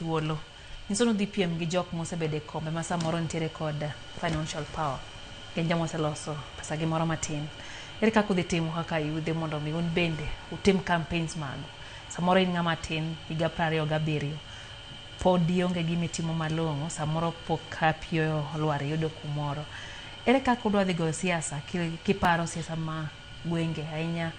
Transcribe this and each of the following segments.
Thuolo. Nyiso ni udhi piem gi jok mosebedo e kombe ma samoro nitiere kod financial power. Gin joma oseloso pesa gi moro matin. Ere kaka udhi timo kaka yudhe mondo mi un bende utim campaigns magu? Samoro in ng'ama tin, higa 27, pod ionge gima itimo malong'o, samoro pok hapi olwar iyudo kumoro. Ere kaka udwa dhi goyo siasa kiparo siasa ma gwenge ahinya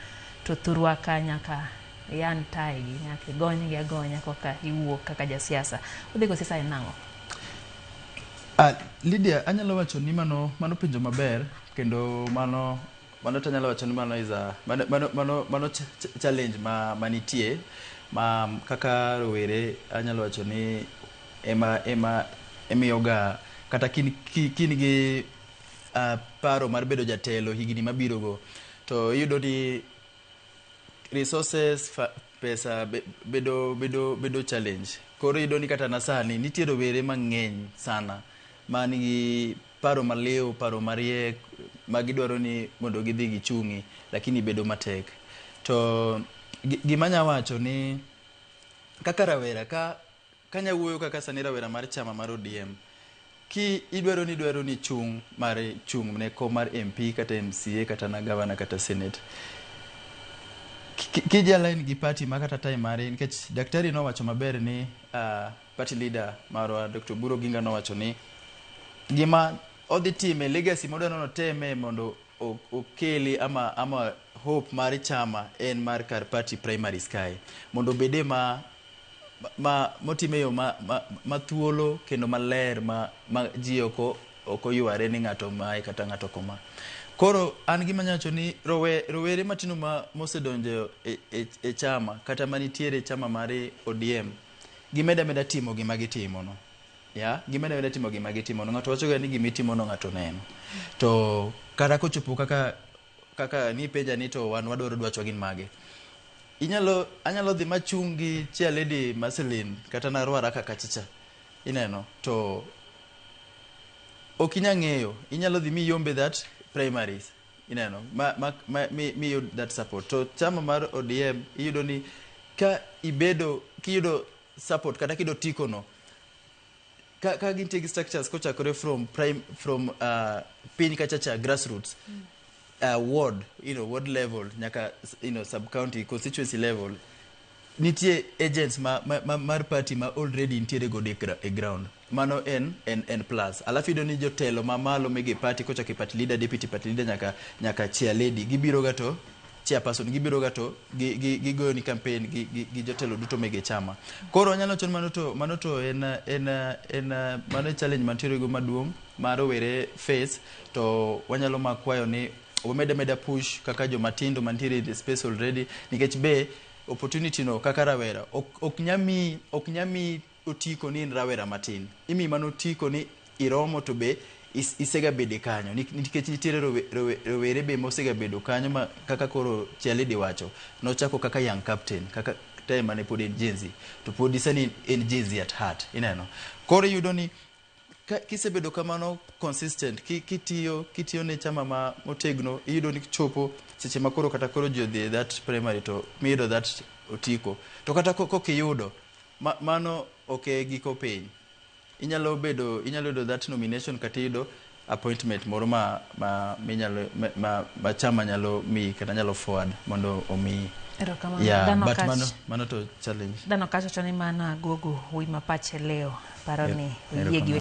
to thurwa ka nyaka Ian tie gi nyaka igony gi agonya koka iwuok kaka jasiasa. Udhi go siasa en nang'o? Ah, Lydia, anyalo wacho ni mano penjo maber kendo mano to anyalo wacho ni mano is a mano challenge ma manitie ma kaka rowere. Anyalo wacho ni ema imiyoga kata kin gi paro mar bedo jatelo higni mabiro go, to iyudo ni resources, pesa bedo challenge. Koro iyudo ni kata na sani nitie rowere mang'eny sana man gi paro maliw, paro mariek ma gidwaro ni mondo gidhi gichung'i, lakini bedo matek. To gima anya wacho ni kaka rawera ka kanya wuoyo kaka sani rawera mar chama mar ODM, ki idwaro ni chung mar chung ne kom mar MP kata MCA kata na governor kata senate, kiji align gi party ma kata time mare, nikech daktari nowacho maber ni party leader marwa Dr. Oburu Oginga nowacho ni gima odhi time, legacy modwaro noteme mondo okeli ama hope mar chama en mar kar party primaries kae mondo obede ma motime yo ma thuolo kendo maler ma ji ok oyware ni ng'ato mae kata ng'ato koma. Koro an gima anyalo wacho ni rowere matindo ma mosedonjo e chama kata manitiere e chama mar ODM, gimed ameda timo gima gitimo no ya, gimed ameda timo gima gitimo no. Ng'ato wacho ga ni gimitimo no ng'ato neno. To kata kochopo kaka nipenja ni to wan wadwaro dwachwa gin mage, inyalo anyalo dhi machung gi chair lady Marceline kata narwara kaka chicha ineno, to ok inya ng'eyo, inyalo dhi miyombe that primaries ineno ma miyud that support. To chama mar ODM iyudo ni ka ibedo kiyudo support kata kiyudo tiko no ka gintie gi structures kochakore from prime from piny kachacha grassroots, ward, ward level nyaka sub county, constituency level, nitie agents ma mar party ma already nitiere godo e ground. Mano en plus. Alafu iyudo ni jotelo mamalo mege party, kochako e party leader, deputy party leader nyaka chair lady, gibiro ga to chairperson gibiro ga to gigoyo ni campaign gi jotelo duto mege chama. Koro anyalo wacho ni mano to en mano e challenge mantiere go maduong' ma rowere face. To wanyalo makwayo ni wamed ameda push kaka jomatindo mantiere in the space already, nikech be opportunity no kaka rawera ok nyami otiko ni in rawera matin, imi mana otiko ni iromo to be isega bede kanyo, nikech nitiere rowere be mosega bedo kanyo ma kaka koro Chair wacho nochako kaka young captain, kaka time mane pod en Gen Z, to pod sani en Gen Z at heart ineno. Koro iyudo ni kisebedo kamano consistent kitiyo ne chama ma motegno, iyudo ni chopo seche ma koro kata koro ji odhi e that primary to miyudo that otiko, to kata kokiyudo mano ok e giko piny. Inyalo bedo, inyalo yudo that nomination kata iyudo appointment moro ma minyalo ma chama nyalo miyi kata nyalo forward mondo omiyi. Erokamano. Yeah, Dhano but mano to challenge. Dhano kacha wacho ni mano agogo wi ma pache leo paro ni oyie gi Erokamano.